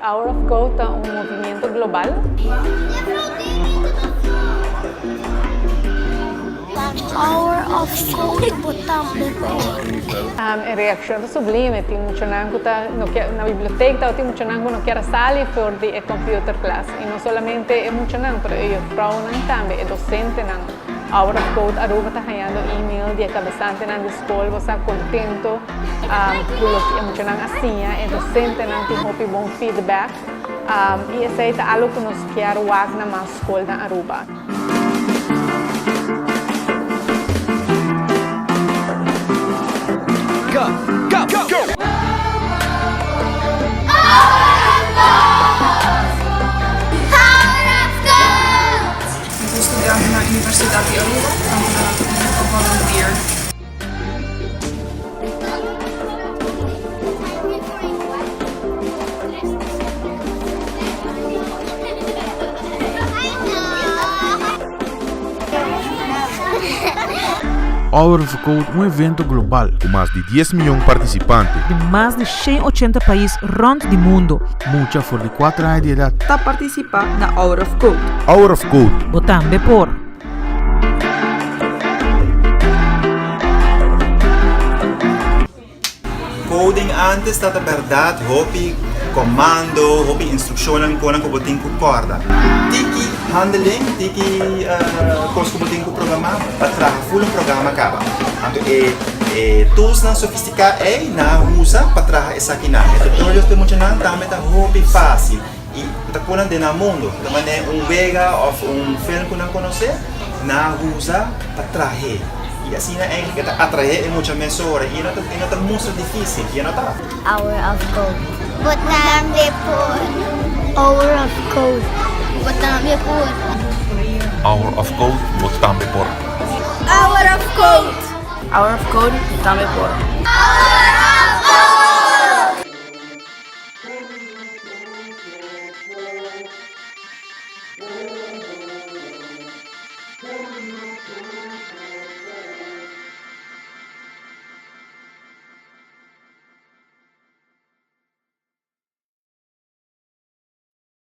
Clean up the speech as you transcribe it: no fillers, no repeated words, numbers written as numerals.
Hour of Code ta un movimiento global. Hour of Code bo tambe por. E reaccion ta sublime. Tin muchanan cu ta no kier na biblioteca tabatin muchanan cu no kier a sali for di e computer class. Y no solamente e muchanan pero e juffrouwnan tambe, e docentenan. Hour of Code Aruba ta hañando email di e cabesantenan di scol bo sa contento cu loke e muchanan a siña. E docentenan tin hopi bon feedback y esey ta algo cu nos kier wak na mas scol na Aruba. Go, go, go! Mi ta studiante na Universidad di Aruba, tanto na volunteer. Hour of Code un evento global. Ku mas di dies miyon partisipante. Di mas di 180 pais rond di mundo. Mucha for di kuater aña di edat. Ta partisipá na Hour of Code. Hour of Code. Bo tambe por. Coding antes ta ta berdad hopi comando, hopi instruccionnan konan ku bo tin ku korda. Tiki handeling, tiki kos ku bo tin ku programa pa traha full un programa kaba. Anto e e toolsnan sofistika ei nan a usa pa traha esakinan. E tutorials pa e muchanan tambe ta hopi facil i ta pone nan den nan mundo. Ta manera un wega of un film ku nan konosé, nan a usa pa trah'é. I asina eigenlijk e ta atraé e mucha mesora i e no ta e no ta mustra difícil i e no ta. Hour of Code. Bo tambe por. Hour of Code. Bo tambe por. Hour of Code. Bo tambe por. Hour of Code. Hour of Code. Bo tambe por. Hour.